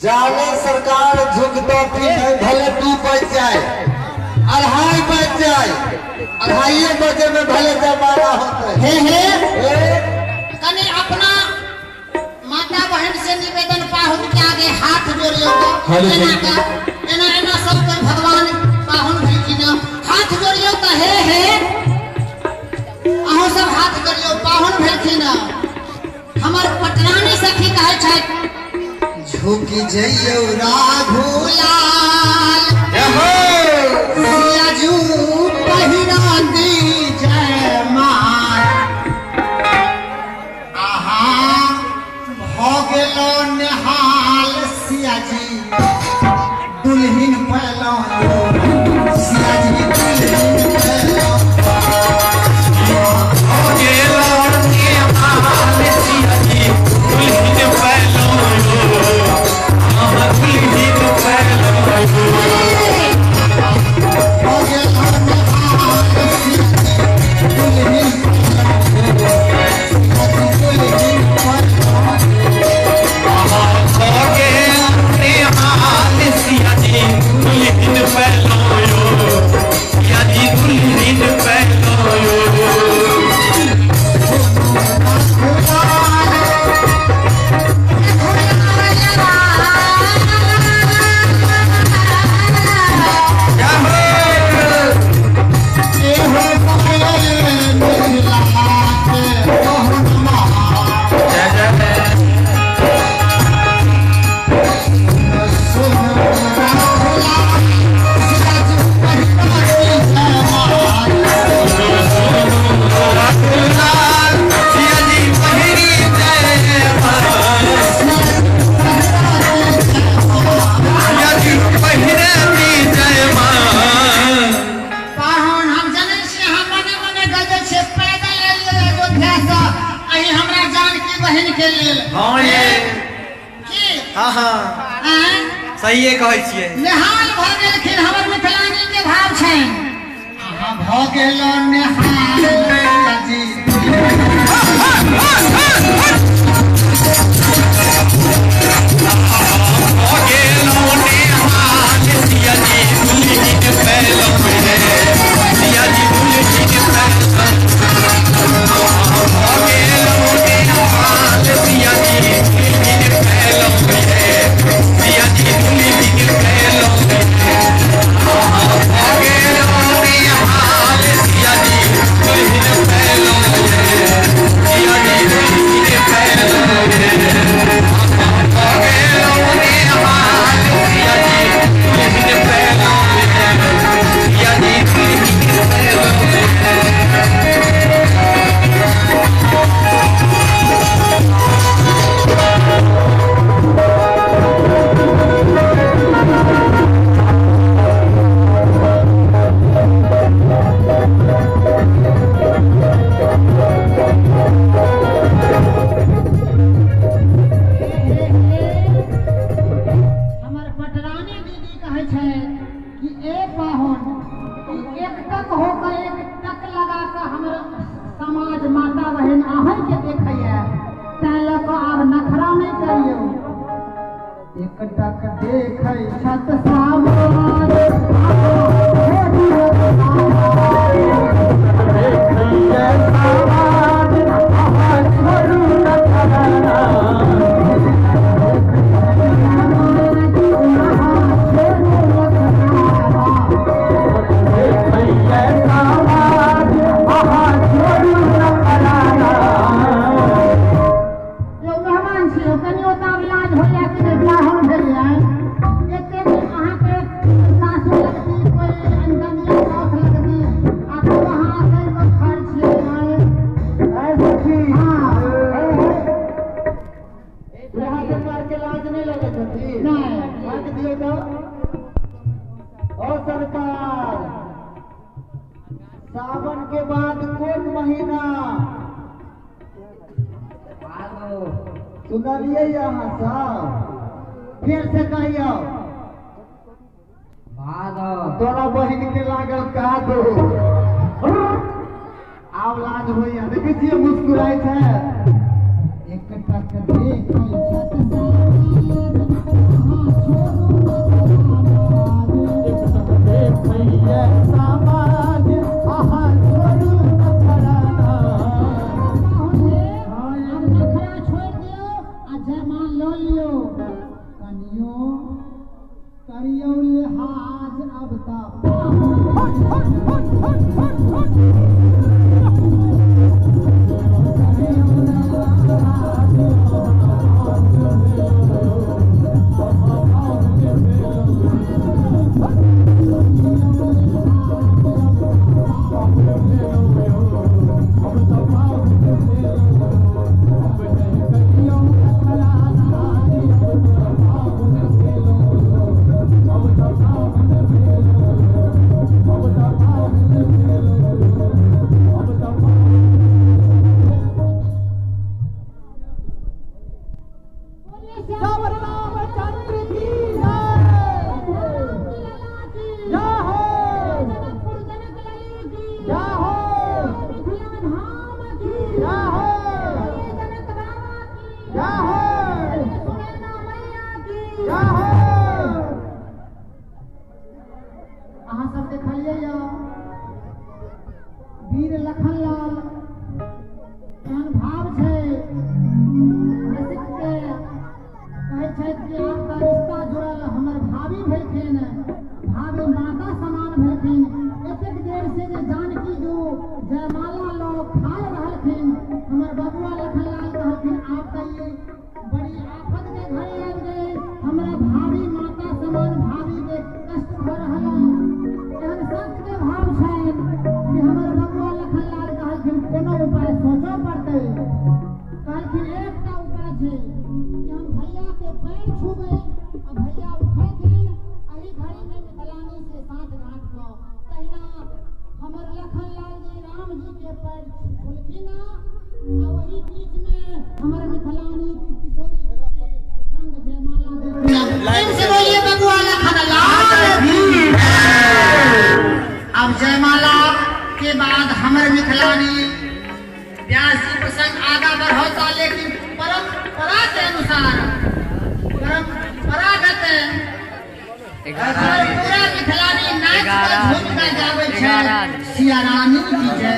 जाने सरकार झुकतो कि नहीं, भले 2 बज जाए, 2:30 बज जाए, 2:30 बजे में भले जमाना होते। हे हे कनी अपना माता बहन से निवेदन पाहुन के आगे हाथ जोड़ियो तो एना का एना एना सब कोई भगवान पाहुन भेलखिन हाथ जोड़ियो तो हे हे अहूँ सब हाथ जोड़ियो पाहुन भेलखिन। हमर पटरानी सखी कहै छथि झुकि जइयौ राघु लाल सियाजू पहिरा दी जय माल। आहा भऽ गेलो नेहाल सियाजी दुल्हिन पैलौं सियाजी दुल्हिन पैलौं। सहिए कहै छियै। नेहाल भऽ गेलखिन हमर मिथिलानी के भाव छनि। अहाँ भऽ गेलौ नेहाल जी। भऽ गेलौ नेहाल सिया जी दुल्हिन पैलौं रे, सिया जी दुल्हिन पैलौं। भऽ गेलौ नेहाल सिया जी दुल्हिन पैलौं रे, सिया जी दुल्हिन पैलौं रे। भऽ गेलौ नेहाल सिया जी दुल्हिन पैलौं रे, सिया जी दुल्हिन पैलौं रे। भऽ गेलौ नेहाल सिया जी दुल्हिन पैलौं रे, सिया जी दुल्हिन पैलौं रे। हमर पटरानी दीदी कहै छै कि ए पाहुन एक टक होकर एक टक लगा कऽ हमर समाज माता बहिन अहीं के देखैया, तैं लऽ कऽ आब नखरा नहि करियौ। एक टक देखै छत समाज यौ मेहमान छियौ कनियो तऽ आब लाज होइया कि नहि पाहुन भेलियै। एते दिन अहाँके सासु लगती कोइ अनदनिया साउस लगती आ तब अहाँ असरि कऽ खर छियै। हाँ सरकार के लाज नहीं लगे छथि? नहि। मांग दियौ तऽ। ओ सरकार सावन के बाद कोन महीना सुनलियै अहाँ सब? फेर से कहियौ। तोरा बहिन के लागल कादो। आब लाज होइया, देखै छियै मुस्कुराइ छै। एक टक देखै छत समाज। अहाँ सब देखलियै वीर लखन लाल एहन भाव छै रसिक के कहै छथि कि आपका रिश्ता जुड़ल हमर भाभी भेलखिन, भाभी माता समान भेलखिन। एतेक देर से जे जानकी जो जयमाला लऽ खा रहलखिन, हमर बबुआ लखन लाल कहलखिन आप तऽ ई बड़ी आफत के घड़ी आबि गेलै, हमरा भाभी माता समान भाभी के कष्ट भऽ रहल है। एहन सबके भाव छनि कि हमर बबुआ लखन लाल कहलखिन कोनो उपाय सोचऽ पड़तै। कहलखिन एकटा उपाय छै कि हम भैया के पैर छुबै आ भैया उठेथिन एहि घड़ी में मिथिलानी से साँठ गाँठ कऽ। तहिना हमर लखन लाल जी राम जी के पैर छुलखिन आ वही बीच में हमर मिथिलानी किशोरी जी के रंग जयमाला देलखिन। से बोलिए बबुआ लखन लाल की। अब जयमाला के बाद हमर मिथिलानी व्यास जी प्रसंग आगा बढ़ौता, लेकिन परंपरा के अनुसार परंपरागत पूरा मिथिलानी नाच के झूम के गाबै छै सिया रानी की जय,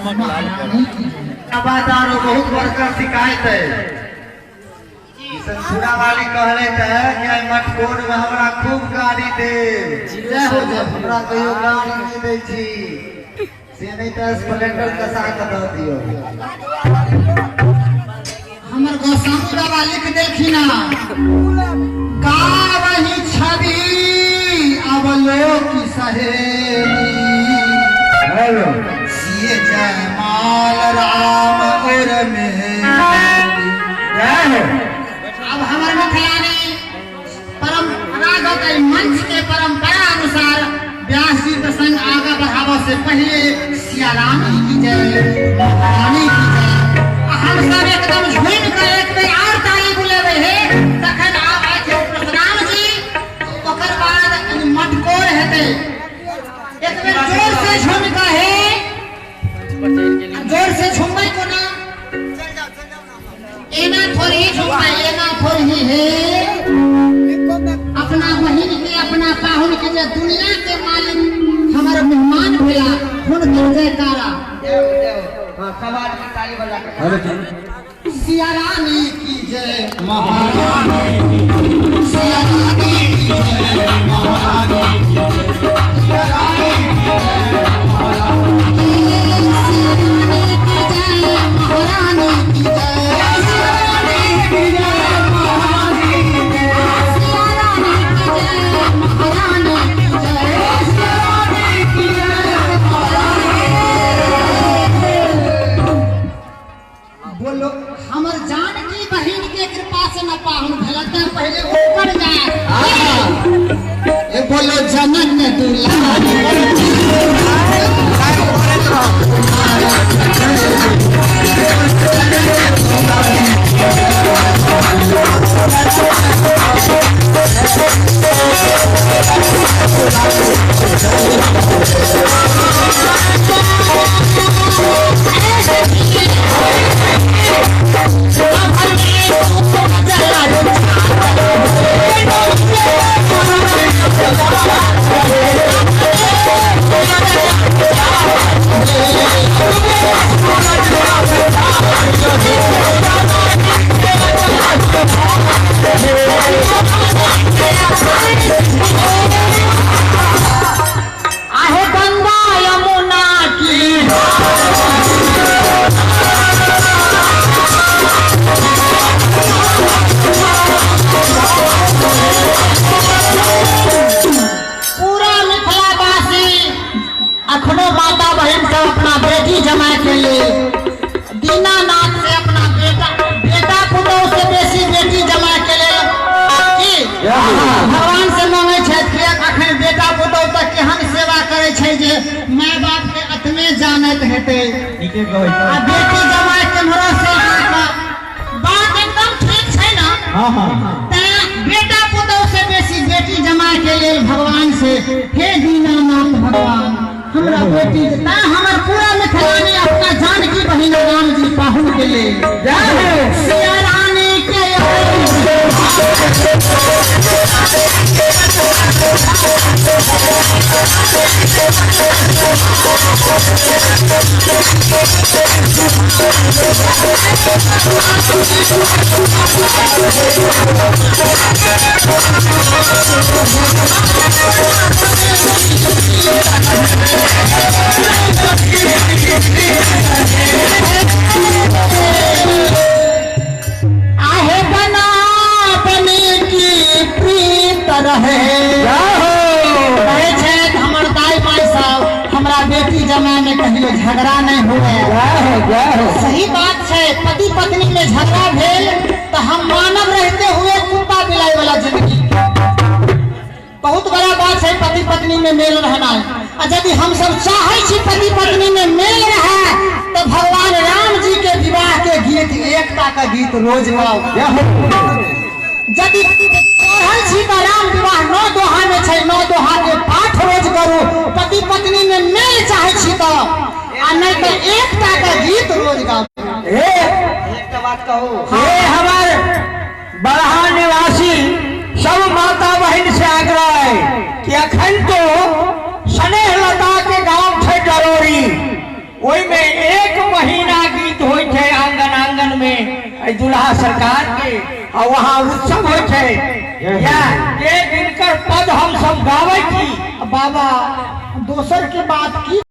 महारानी की जय। आबादारो बहुत बड़का शिकायत है। किशनपुरा वाली कहले है कि आई मटकोर में हमरा खूब गाड़ी दे। जय हो जय। हमरा कहियो गाड़ी नहीं दै छी, से नहीं तो स्प्लेंडर कसा के दऽ दियौ। हमर गोस्वामी बाबा लिख देलखिन गावही छवि अवलोक सहेली, हेलो सिय जयमाल राम और मेहली। जय हो। अब हमर मिथिलानी परंपरागत मंच के परंपरा अनुसार व्यास जी प्रसंग आगा बढ़ावे से पहले सिया रानी की जय, महारानी की जय। हम सब एकदम झूम के एक बेर और ताली बुलेबै हे, तखन आब आथे परशुराम जी, ओकर बाद मटकोर हेतै। एक बेर जोर से झूम के हे, जोर से झूमबै कोना, एना थोड़ी झूमबै, एना थोड़ी हे। अपना बहिन के अपना पाहुन के जे दुनिया के मालिक हमर मेहमान भेला हुनकर जयकारा। सिया रानी की जय, महारानी सिया रानी की जय, महारानी सिया रानी की जय, महारानी की जय, सिया रानी की जय, महारानी की जय, सिया रानी की जय, महारानी की जय, सिया रानी की जय, महारानी। बहन सब अपना बेटी जमाय के लेल दीनानाथ से अपना बेटा बेटा पुतोह से बेसी बेटी जमाय के लेल की भगवान से मांगे छथि कि अखन बेटा पुतोह तक केहन सेवा करे छै जे my बाप के अतमे जानैत हेतै। आ बेटी जमाय केम्हरो से बात एकदम ठीक छै ना? तें बेटा पुतोह से बेसी बेटी जमाय के लेल भगवान से हे दीनानाथ भगवान हमरा बेटी तैं हमर पूरा मिथिलानी अपना जानकी बहिन राम जी पाहुन के लेल सिया रानी के आहे बना बने की प्रीत रहे। कहै छथि हमर दाई माई सब हमरा बेटी जमाय में कहियो झगड़ा नहीं हुए। सही बात छै, पति पत्नी में झगड़ा भेल तो हम मानव रहते हुए कुत्ता बिलाई वाला जिंदगी। बहुत बड़ा बात है पति पत्नी में मेल रहना। आ यदि हम सब चाहे छी पति पत्नी में मेल रहे तो भगवान राम जी के विवाह के गीत एकता का गीत रोज गाओ। यदि पढ़ल छी तो राम विवाह 9 दोहा में छै, 9 दोहा के पाठ रोज करू। पति पत्नी में मेल चाहे छी तो, आ नहीं तो एकता का गीत रोज गाओ। एकटा बात कहू, हे हमार बड़हा निवासी सब माता बहन से आग्रह है कि अखन तो स्नेह लता के गांव छै डरोरी, ओहिमे 1 महीना गीत होइ छै आंगन आंगन में दुल्हा सरकार के, और वहाँ उत्सव होइ छै। या जे जिनकर पद हम सब गाबै छी। बाबा दोसर के बात की